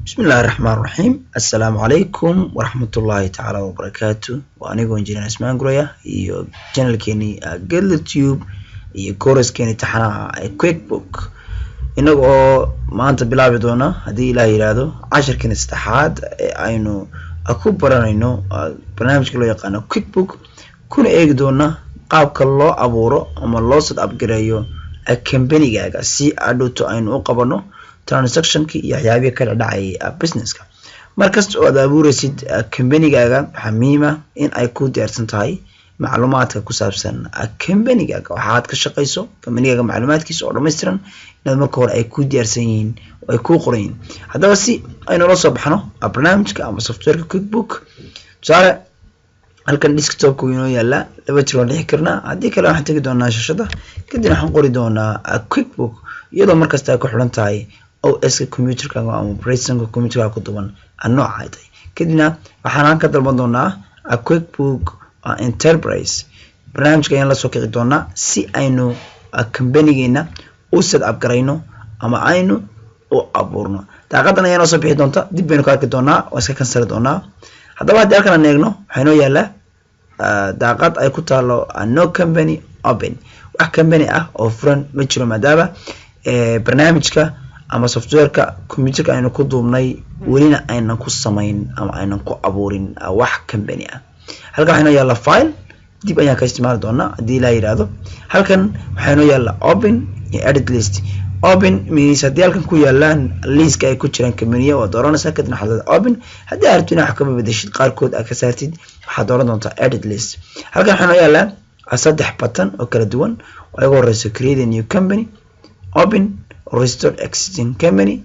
Bismillahi raxmaan raxiim. Assalaamu calaykum waraxmatullaahi tacaala wabarakaatu. Waa anigoo Injineer Ismaan Guraya iyo channelkeenii Gedle Tube iyo coursekeeni taxanaha ee QuickBook, inaga oo maanta bilaabi doona, haddii Ilaah yiraahdo, cashirkeeni saddexaad ee aynu ku baranayno barnaamijka loo yaqaano QuickBook, kuna eegi doona qaabka loo abuuro ama loo set up gareeyo companygaaga, si adhowto aynu u qabano transactionki iyo waxyaabihii ka dhacayay businesska. Markasta oo aad abuureysid companygaaga, waxaa muhiim ah in ay ku diyaarsan tahay macluumaadka ku saabsan companygaaga, waxaad ka shaqeyso, companygaaga macluumaadkiisa oo dhammaystiran inaad marka hore ay ku diyaarsan yihiin oo ay kuu qoran yihiin. Haddaba, si aynu la soo baxno barnaamijka ama softwareka QuickBook, tusaale halkan desktopka inoo yaala, laba jir waan dhixi karnaa. Haddii kale, waxaan tegi doonaa shashada, kadib waxaan qori doonaa QuickBook, iyadoo markasta ay ku xiran tahay OS-ka computerkaaga ama operationka computerkaaga ku duban nooca ay tahay. Kadibna waxaan ka dalban doonaa QuickBook Enterprise. Barnaamijka ayaan lasoo kici doonaa si aynu companygeena u set up garayno ama aynu u abuurno. Daaqadan ayaa noo soo bixi doonta, dib baynu ka arki doonaa, waa iska canceli doonaa. Haddaba, haddii halkan aan eegno, waxaa inoo yaala daaqad ay ku taalo "No company open". Wax company ah oo furan ma jiro, maadaama barnaamijka ama softwareka computerka aynu ku duubnay welina aynan ku samayn ama aynan ku abuurin wax company ah. Halkan waxaa inoo yaalla file, dib ayaan ka isticmaali doonaa haddii Ilaa yidhaahdo. Halkan waxaa inoo yaalla open iyo edit list. Open means haddii halkan ku yaalaan liiska ay ku jiraan companiya, waa dooranaysaa, kadibna waxaad leedahay open. Haddii aad rabtid inaad wax kaba bedeshid, qaarkood aad ka saartid, waxaad dooran doontaa edit list. Halkan waxaa inoo yaallaa saddex button oo kala duwan oo iga horeyso create a new company, open restore existing company,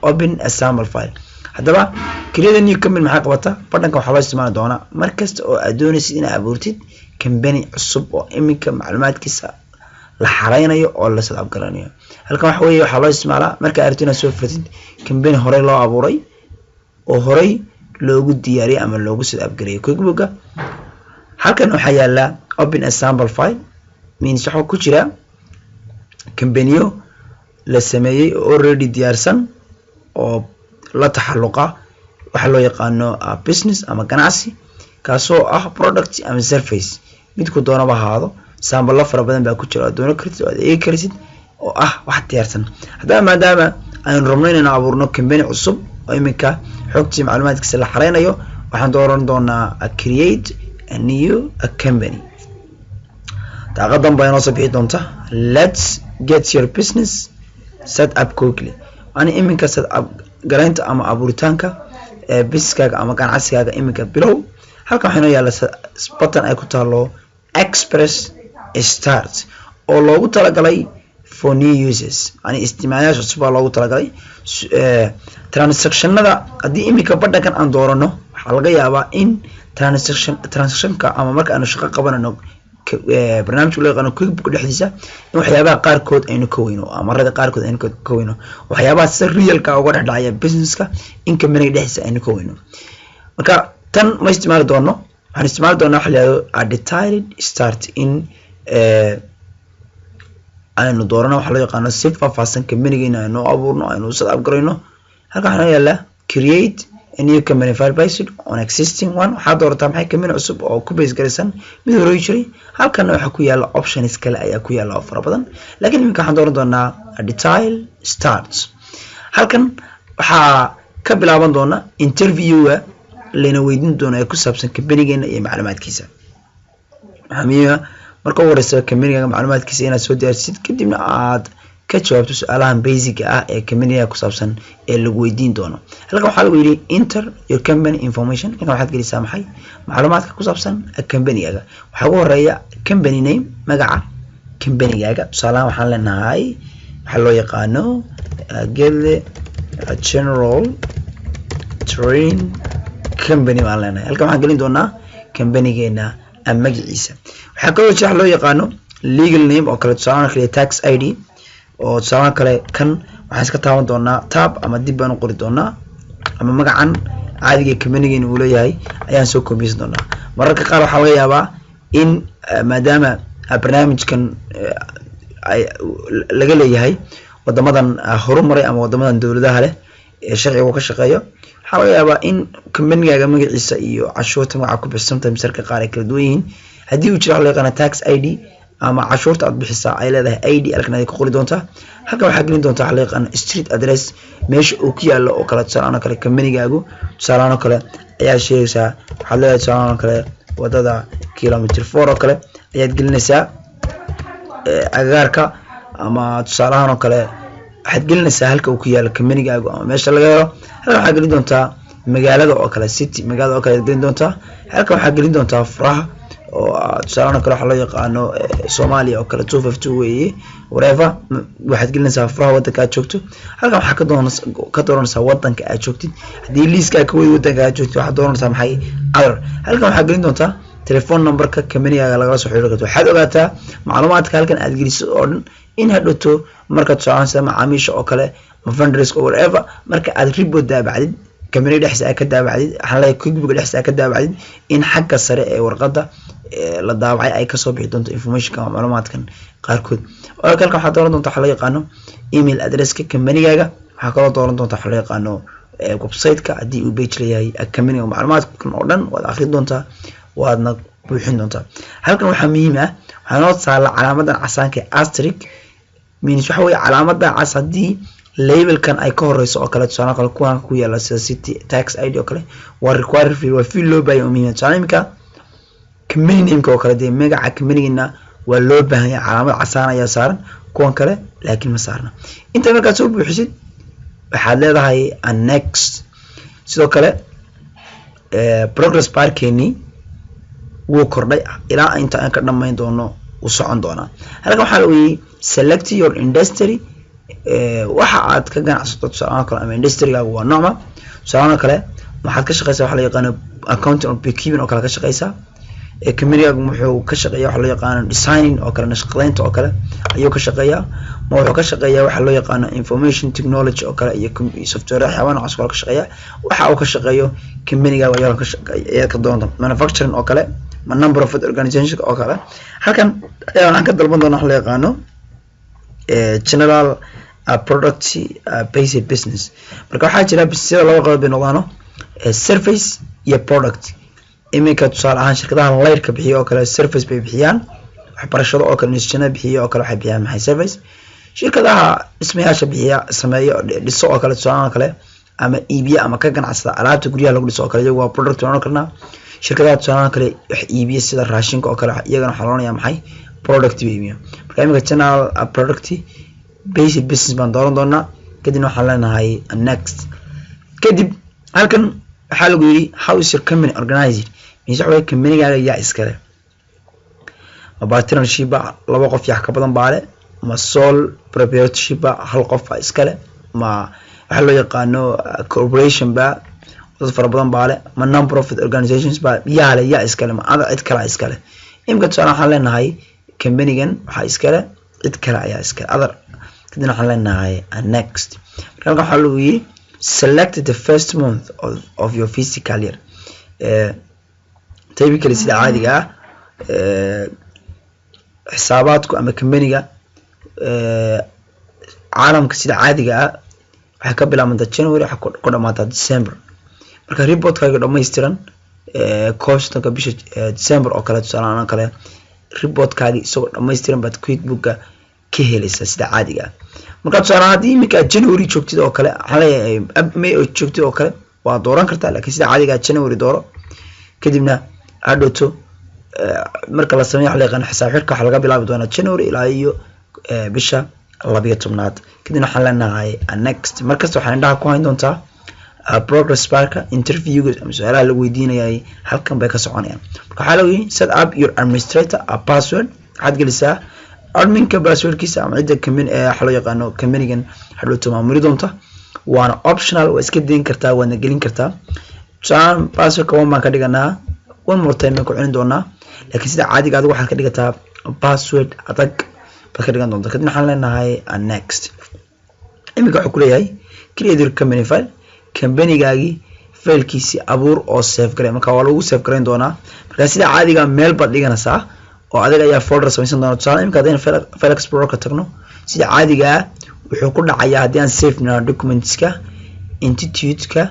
open a sample file. Haddaba, create a new company maxaa qabata? Badhanka waxaa loo isticmaali doonaa mar kasta oo aad doonaysid inaad abuurtid company cusub oo iminka macluumaadkiisa la xareynayo oo la set up garanayo. Halkan waxa weeye waxaa loo isticmaalaa marka aad rabtid inaad soo furtid company horey loo abuuray oo horey loogu diyaariyay ama loogu set up gareeyay QuickBooka. Halkan waxaa yaala open a sample file, means waxaa ku jira companiyo la sameeyey oo already diyaarsan oo la taxalluqa waxa loo yaqaano business ama ganacsi, kaasoo ah product ama service, midku doonaba ahaado. Sampleo fara badan baa ku jira oo aad doono kartid oo aad eegi kartid oo ah wax diyaarsan. Haddaba, maadaama aynu rabno inaynu abuurno company cusub oo iminka xogtii macluumaadkiisa la xareynayo, waxaan dooran doonaa create a new a company. Daaqadan baa inoo soo bixi doonta: "Let's get your business set up quickly." Ani iminka set up garaynta ama abuuritaanka businesskaaga ama ganacsigaaga iminka bilow. Halkan waxaa inoo yaalla button ay ku taalo express start, oo loogu talagalay for new users, yani isticmaalayaasha cusub baa loogu talagalay. Transactionada, haddii iminka badhankan aan doorano, waxaa laga yaabaa in transactionka ama marka aanu shaqo qabanayno barnaamijka loo yaqaano QuickBook dhexdiisa, in waxyaabaha qaarkood aynu ka weyno, amarada qaarkood aynu ka weyno, waxyaabaha sida realka uga dhex dhacaya businesska in companyga dhexdiisa aynu ka weyno. Marka tan ma isticmaali doono. Waxaan isticmaali doonaa waxa la yihahdo a detailed start, in aynu doorano waxa loo yaqaano si faahfaahsan companygeena aynu abuurno, aynu set up garayno. Halkan waxaa noo yaala create a new company file based on existing one. Waxaa doorataa maxay? Company cusub oo ku base garaysan mid horey jiray. Halkanna waxaa ku yaala options kale ayaa ku yaala oo fara badan, laakiin iminka waxaan dooran doonaa detail start. Halkan waxaa ka bilaaban doona interviewga layna weydiin doono ee ku saabsan companygeena iyo macluumaadkiisa. Waxaa muhiima marka ugu horeysa companyga macluumaadkiisa inaad soo diyaarsid, kadibna aad ka jawaabto su-aalahan basica ah ee companyga ku saabsan ee lagu weydiin doono. Halkan waxaa lagu yidhi "Enter your company information". Halkan waxaad gelisaa maxay? Macluumaadka ku saabsan companygaaga. Waxaa ugu horeeya company name, magaca companygaaga. Tusaalahaan waxaan leenahay waxaa loo yaqaano Gedle General Trading Company baan leenahay. Halkan waxaan gelin doonaa companygeena magaciisa. Waxaa kaloo jira wax loo yaqaano legal name oo kale, tusaalahaan kale tax ID, oo tusaalahaan kale kan waxaan iska taaban doonaa tab ama dib baan u qori doonaa, ama magacan caadiga companygeena uu leeyahay ayaan soo koobiyeysan doonaa. Mararka qaar waxaa laga yaabaa in maadaama barnaamijkan ay laga leeyahay wadamadan horumaray ama wadamadan dowladaha leh, Sharciga uu ka shaqeeyo, waxaa laga yaabaa in companygaaga magaciisa iyo cashuurta magaca ku bixisa sometimes sarka qaar ay kala duwan yihiin. Haddii uu jiro waxa loo yaqaana tax ID ama cashuurta aad bixisaa ay leedahay ID, halkan ay ku qori doontaa. Halkan waxaa gelin doontaa waxa loo yaqaana street address, meesha uu ku yaalo oo kale. Tusaalahaan oo kale companygaagu, tusaalahaan oo kale ayaa sheegaysaa, waxaad leedahay tusaalahaan oo kale wadada kilometer 4 oo kale ayaad gelinaysaa agagaarka, ama tusaalahaan oo kale waxaad gelinaysaa halka uu ku yaalo companygaagu ama meesha laga helo. Halkan waxaad gelin doontaa magaalada oo kale, city, magaalada oo kale ayaad gelin doontaa. Halkan waxaad gelin doontaa furaha oo tusaalahaan oo kale waxaa loo yaqaano Soomaaliya oo kale 252 weeye, whatever. Waxaad gelinaysaa furaha wadanka aad joogto. Halkan waxaad ka dooranaysaa wadanka aad joogtid. Haddii liiska aad ka weydi wadanka aad joogtid, waxaad dooranaysaa maxay? Other. Halkan waxaad gelin doontaa telephone numberka companygaaga lagala soo xiriiri karto. Waxaad ogaataa macluumaadka halkan aad geliso oo dhan in hadhowto marka tusaalahaan sida macaamiisha oo kale ma vendors or whatever, marka aad report daabacdid, company dhexdiisa aad ka daabacdid, waxaan leeyahay QuickBook dhexdiisa aad ka daabacdid, in xagga sare ee warqadda la daabacay ay kasoo bixi doonto informationka ama macluumaadkan qaarkood. Halkan waxaad dooran doonta waxa loo yaqaano email addresska companygaaga. Waxaa kaloo dooran doonta waxa loo yaqaano website-ka, haddii uu page leeyahay companyga. Macluumaadkan oo dhan waad akhrin doontaa, waadna buuxin doontaa. Halkan waxaa muhiim ah, waxaa noo taala calaamadan casaanka ee asterisk, means waxa weeye calaamada cas haddii labelkan ay ka horeyso oo kale, tusaale kale kuwan ku yaala sida city, tax ID oo kale, waa required field, waa field loo baahan oo muhiim. Tusaale imika company nameka oo kale, dee magaca companygina waa loo baahan yahay, calaamad casaan ayaa saaran, kuwan kale laakiin ma saarna. Inta markaad soo buuxisid, waxaad leedahay next. Sidoo kale progress barkeenii wuu kordhay, ilaa inta aan ka dhamayn doono wuu socon doonaa. Halkan waxaa la weyey select your industry, waxa aad ka ganacsato, tusaalahaan kale ama industrygaagu waa noocma. Tusaalahaan kale waxaad ka shaqeysaa waxa la yaqaano accounting or bookkeeping oo kale ka shaqeysaa. Companygaagu wuxuu ka shaqeeya waxa loo yaqaano designing oo kale, nashqadeynta oo kale ayuu ka shaqeeyaa, ma wuxuu ka shaqeeyaa waxa loo yaqaano information technology oo kale iyo software, waxyaaba noocaas kale ka shaqeeya. Waxa uu ka shaqeeyo companygaagu ayaa ka doonta, manufacturing oo kale, ma non profit organization oo kale. Halkan ayaa waxaan ka dalban doonaa waxa loo yaqaano general product based business. Marka waxaa jira businessyada laba qodob bay noqdaano, service iyo product. Iminka tusaale ahaan shirkadaha layrka bixiya oo kale service bay bixiyaan, waxbarashada oo kale institutionada bixiya oo kale waxay bixiyaan maxay? Service. Shirkadaha dhismayaasha bixiya, sameeyo, dhiso oo kale, tusaalahan kale, ama iibiya ama ka ganacsada alaabta guryaha lagu dhiso oo kale, iyagu waa product waan oran karnaa. Shirkadaha tusaalahan kale wax iibiya sida raashinka oo kale, iyagana waxaa loonaya maxay? Product bay iibiya. Marka iminka general product based business baan dooran doonaa. Kadibna waxaan leenahay next. Kadib halkan waxaa lagu yidhi, "How is your company organized?" Mise waxa weye companygaaga yaa iskale? Ma partnership ba, laba qof yax ka badan baa le? Ma sole proprietorship ba, hal qof baa iskale? Ma waxaa loo yaqaano corporation ba, dad fara badan baa le? Ma non profit organizations ba? Yaa le, yaa iskale? Ma ada cid kale iskale? Imika tusaale waxaan leenahay companygan waxaa iskale cid kale ayaa iskale, other. Kadibna waxaan leenahay next. Marka halkan waxaa lagu yidhi, "Select the first month of your fiscal year." Typically, sida caadiga ah, xisaabaadku ama companyga caalamka sida caadiga ah waxay ka bilaabantaa January, waxay ku dhamaataa December. Marka reportkaaga dhammaystiran 31-ka bisha December oo kale, tusaale kale, reportkaagi isagoo dhammaystiran baad QuickBooka ka helaysaa sida caadiga ah. Marka tusaale haddii iminka aad January joogtid oo kale, waxaan leeyahay May oo joogtid oo kale, waa dooran kartaa, laakiin sida caadiga ah January dooro. Kadibna hadhowto marka la sameeyo waxa la yaqaan xisaab xidhka, waxaa laga bilaabi doonaa January ilaa iyo bisha 12aad. Kadibna waxaan leenahay next. Markasta waxaan indhaha ku hayn doontaa progress barka. Interviewga ama su-aalaha lagu weydiinayay halkan bay ka soconayaan. Marka waxaa lagu yidhi, "Set up your administrator a password." Waxaad gelisaa adminka passwordkiisa ama cidda company waxa loo yaqaano companygan hadhowto maamuli doonta. Waana optional, waa iska dayn kartaa, waadna gelin kartaa. Tusaale passwordka one baan ka dhiganaa, one more time baan ku celin doonaa, laakiin sida caadiga adigu waxaad ka dhigataa password adag baad ka dhigan doontaa. Kadibna waxaan leenahay next. Iminka wuxuu kuleeyahay, "Create your company file." Companygaagii filekiisii abuur oo save garay. Marka waa lagu save garayn doonaa. Marka sida caadiga meel baad dhiganaysaa oo adiga ayaa folder samaysan doona. Tusaale imika haddaynu file explorer ka tagno, sida caadiga ah wuxuu ku dhacayaa haddii aan save naa documentska Institute-ka.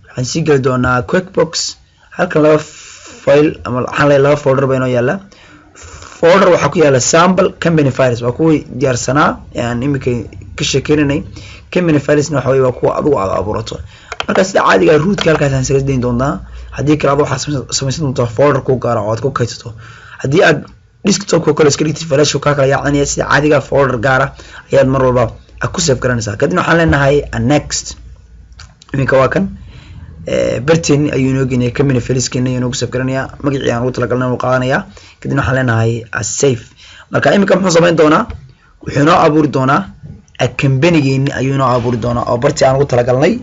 Waxaan sii geli doonaa QuickBooks. Halkan laba file ama waxaan leeyahay laba folder baa inoo yaala. Folder waxaa ku yaala sample company files, waa kuwii diyaarsanaa aan iminka ka sheekeynanay. Company filesna waxa weye waa kuwa adigu aad abuurato. Marka sida caadiga rootka halkaas aan isaga dayn doonaa. Haddii kale ad waxaad samaysan doontaa folder ku gaara oo aad ku kaydsato. Haddii aad desktopka kale iska dhigtid, flash kaa kala yaacinaya. Sida caadiga folder gaara ayaad mar walba ku save garanaysaa. Kadibna waxaan leenahay next. Iminka waa kan barteeni ayuu inoo geenaya, company fileskeena ayuu inoogu save garanayaa, magacii aan ugu talagalnay uu qaadanayaa. Kadibna waxaan leenahay save. Marka iminka muxuu samayn doonaa? Wuxuu inoo abuuri doonaa companygeeni ayuu inoo abuuri doonaa, oo bartii aan ugu talagalnay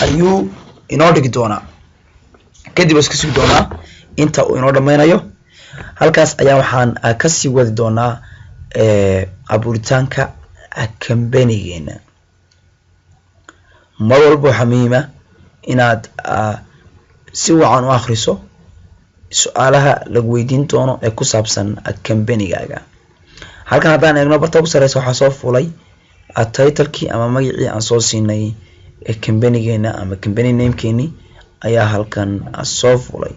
ayuu inoo dhigi doonaa. Kadib waa iska sugi doonaa inta uu inoo dhameynayo. Halkaas ayaa waxaan kasii wadi doonaa abuuritaanka companygeena. Mar walba waxaa muhiima inaad si wacan u akriso su-aalaha lagu weydiin doono ee ku saabsan companygaaga. Halkan haddaan eegno, barta ugu sareysa waxaa soo fulay titlekii ama magacii aan soo siinay companygeena ama company namekeeni ayaa halkan soo fulay.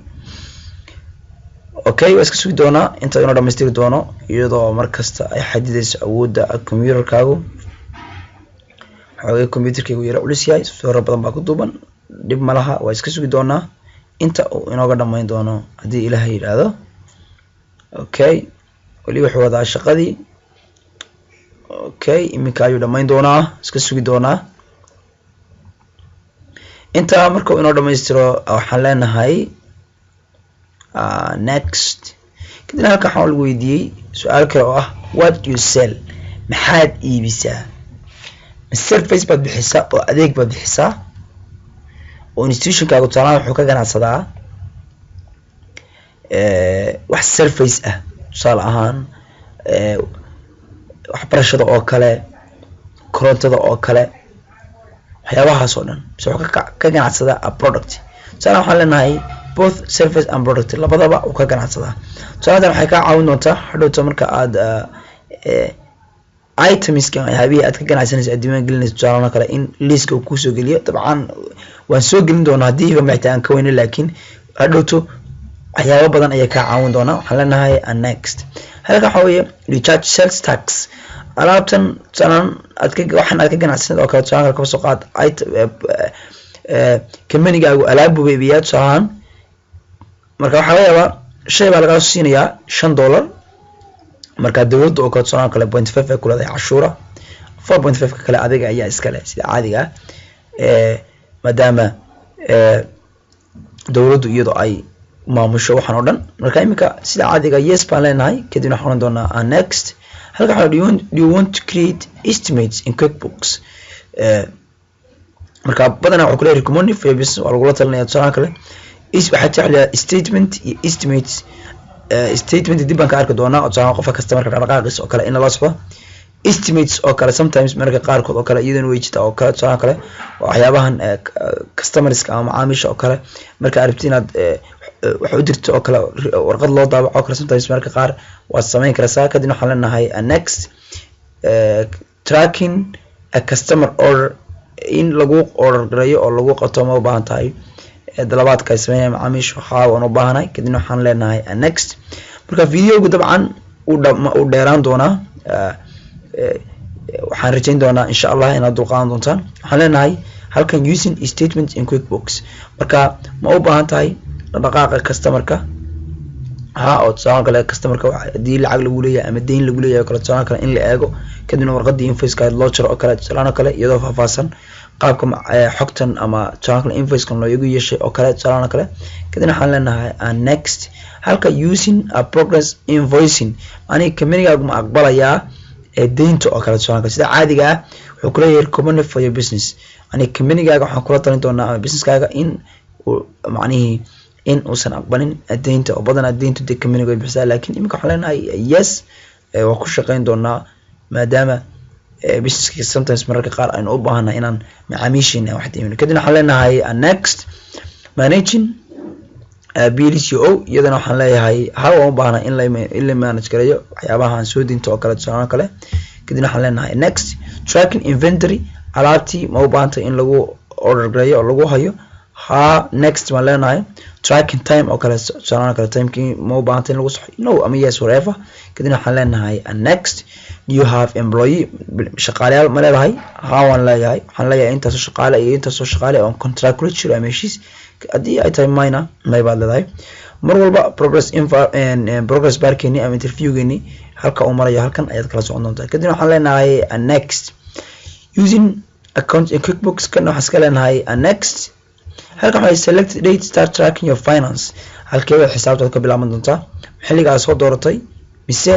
Okay, waa iska sugi doonaa inta inoo dhamaystiri doono, iyadoo markasta ay xadidayso awoodda computerkaagu. Xoogay computerkaygu yara culus yahay, software badan baa ku duuban. Dhib ma laha, waa iska sugi doonaa inta uu inooga dhamayn doono, haddii Ilaahay yidhaahdo. Okay, weli wuxuu wadaa shaqadii. Okay, iminka ayuu dhamayn doonaa, iska sugi doonaa intaa. Marka uu inoo dhamaystiro, waxaan leenahay next. Kadibna halkan waxaa lagu weydiiyey su-aal kale oo ah "What you sell?" Maxaad iibisaa? Ma service baad bixisaa oo adeeg baad bixisaa, oo institutionkaagu tusaalahaan wuxuu ka ganacsadaa wax service ah, tusaale ahaan waxbarashada oo kale, korontada oo kale, waxyaabahaas oo dhan, mise wuxuu ka ganacsadaa a product? Tusaale waxaan leenahay both service and product, labadaba uu ka ganacsadaa. Tusaaladan waxay kaa caawin doontaa hadhowto marka aad itemska, waxyaabihii aad ka ganacsanayso, aad diiwaan gelinayso, tusaalahan oo kale, in liiska uu kusoo geliyo. Dabcan waan soo gelin doonaa haddii xitaa aan ka weyno, laakiin hadhowto waxyaabo badan ayaa kaa caawin doonaa. Waxaan leenahay next. Halkan waxaa weeye recharge sales tax. Alaabtan tusaalaan aad ka waxaan aad ka ganacsanad oo kale, tusaale kale kaba soo qaad companygaagu alaab buu iibiyaa tusaalahaan. Marka waxaa laga yaabaa shay baa lagaa siinayaa $5. Marka dowladda oo kale, tusaalahan kale, 0.5 ay ku leedahay cashuura, 4.5 ka kale adiga ayaa iskale sida caadiga ah, maadaama dowladdu iyadoo ay maamusho waxaan oo dhan. Marka iminka sida caadiga yes baan leenahay. Kadibna waxaan oran doonaa next. Halka waxaa "Do you want to create estimates in QuickBooks?" Marka badanaa wuxuu kuleeyahay recommended for your business, waa lagula talinaya. Tusaalaha kale waxaa jeclayaa statement iyo estimates. Statement dib baan ka arki doonaa, oo tusaale qofka customerka dhaqdhaqaaqiisa oo kale in lala socdo. Estimates oo kale sometimes, mararka qaarkood oo kale, iyadana way jirtaa oo kale. Tusaale kale waxyaabahan customerska ama macaamiisha oo kale, marka arabti inaad wax u dirto oo kale, warqad loo daabaco oo kale, sometimes mararka qaar waad samayn karaysaa. Kadibna waxaan leenahay next. Tracking a customer order, in lagu order gareeyo oo lagu qabto ma u baahan tahay dalabaadka ay sameynaya macaamiisha? Waxaa waan u baahanahay. Kadibna waxaan leenahay next. Marka videogu dabcan uu dheeraan doonaa. Waxaan rajayn doonaa, insha Allah, inaad dulqaadan doontaan. Waxaan leenahay halkan using statement in QuickBooks. Marka ma u baahan tahay dhaqdhaqaaqa customerka? Ha, oo tusaale kale customerka haddii lacag lagu leeyahay ama deyn lagu leeyahay o kale, tusaale kale in la eego, kadibna warqadii invoiceka loo jaro oo kale, tusaale kale iyadoo faahfaahsan qaabka xogtan ama tusaale kale invoicekan loogu yeeshay oo kale, tusaale kale. Kadibna waxaan leenahay next. Halka using a progress invoicing, aniga companygaagu ma aqbalayaa deynta oo kale? Tusaale kale sida caadiga ah wuxuu kuleeyahay recommended for your business. Aniga companygaaga waxaan kula talin doonaa ama businesskaaga in uu macnihii in uusan aqbalin deynta, oo badanaa deyntu dee companyga way bixisaa. Laakiin iminka waxaan leenahay yes, waa ku shaqeyn doonaa, maadaama businesska sometimes, mararka qaar, aynu u baahannahay inaan macaamiisheena wax deymino. Kadibna waxaan leenahay next. Managing BLCO, iyadana waxaan leeyahay hal, waan u baahnaa in la manage gareeyo waxyaabaha aan soo dinto oo kale, tusaale kale. Kadibna waxaan leenahay next. Tracking inventory, alaabtii ma u baahantay in lagu order gareeyo oo lagu hayo? Ha, next baan leenahay. Tracking time oo kale, tusaalahaan kale, timekii ma u baahantay in lagu saxo? No ama yes, whatever. Kadibna waxaan leenahay next. Do you have employee? Shaqaalayaal ma leedahay? Ha, waan leeyahay. Waxaan leeyahay intaasoo shaqaale iyo intaasoo shaqaale oon contract kula jiro ama heshiis. Haddii ay tahay mayna, may baad leedahay. Mar walba progress info, progress barkeeni ama interviewgeeni halka uu marayo halkan ayaad kala socon doontaa. Kadibna waxaan leenahay next. Using account in QuickBooks, kan waxaan iska leenahay next. Halkan waxay select date start tracking your finance. Halkee bay xisaabtaad ka bilaaban doontaa? Xilliga aad soo dooratay mise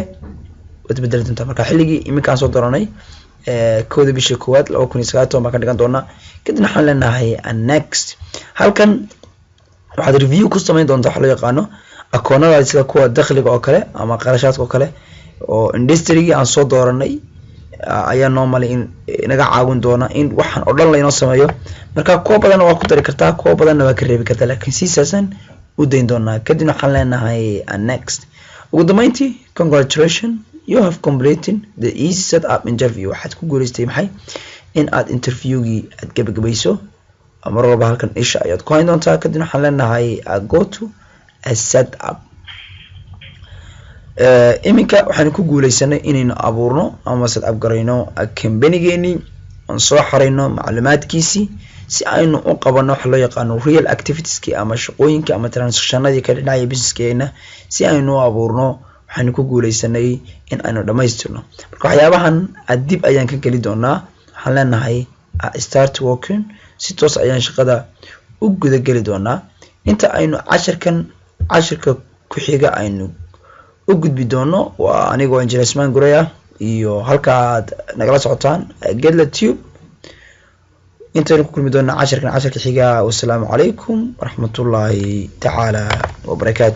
waad bedeli doontaa? Marka xilligii iminkaan soo dooranay, 1-da bisha 1 2019 baan ka dhigan doonaa. Kadibna waxaan leenahay next. Halkan waxaad review ku samayn doontaa waxa loo yaqaano akoonada, sida kuwa dakhliga oo kale ama qarashaadka oo kale, oo industrygii aan soo dooranay ayaa normally in inaga caawin doona in waxaan oo dhan laynoo sameeyo. Marka kuwa badanna waa ku dari kartaa, kuwa badanna waa ka reebi kartaa, laakiin siisaasan u dayn doonaa. Kadibna waxaan leenahay next. Ugu dambeyntii, congratulation, you have completed the easy set up interview. Waxaad ku guuleystay maxay? In aad interviewgii aad gebagabayso. Mar walba halkan isha ayaad ku hayn doontaa. Kadibna waxaan leenahay go to a set up. Iminka waxaynu ku guuleysanay inaynu abuurno ama set up garayno companygeenii, aan soo xarayno macluumaadkiisii, si aynu u qabano waxa loo yaqaano real activitieski ama shaqooyinka ama transactionadii ka dhinacaya businesskeena si aynu u abuurno. Waxaynu ku guuleysanay in aynu dhamaystirno. Marka waxyaabahan dib ayaan ka geli doonaa. Waxaan leenahay start working. Si toos ayaan shaqada u guda geli doonaa. Inta aynu cashirkan cashirka ku xiga aynu u gudbi doono, waa anigoo Engineer Ismaan Guraya iyo halkaad nagala socotaan Gedla Tube. Intaynu ku kulmi doonaa cashirkan cashirka xiga, wasalaamu calaykum waraxmatullaahi tacaala wabarakaatu.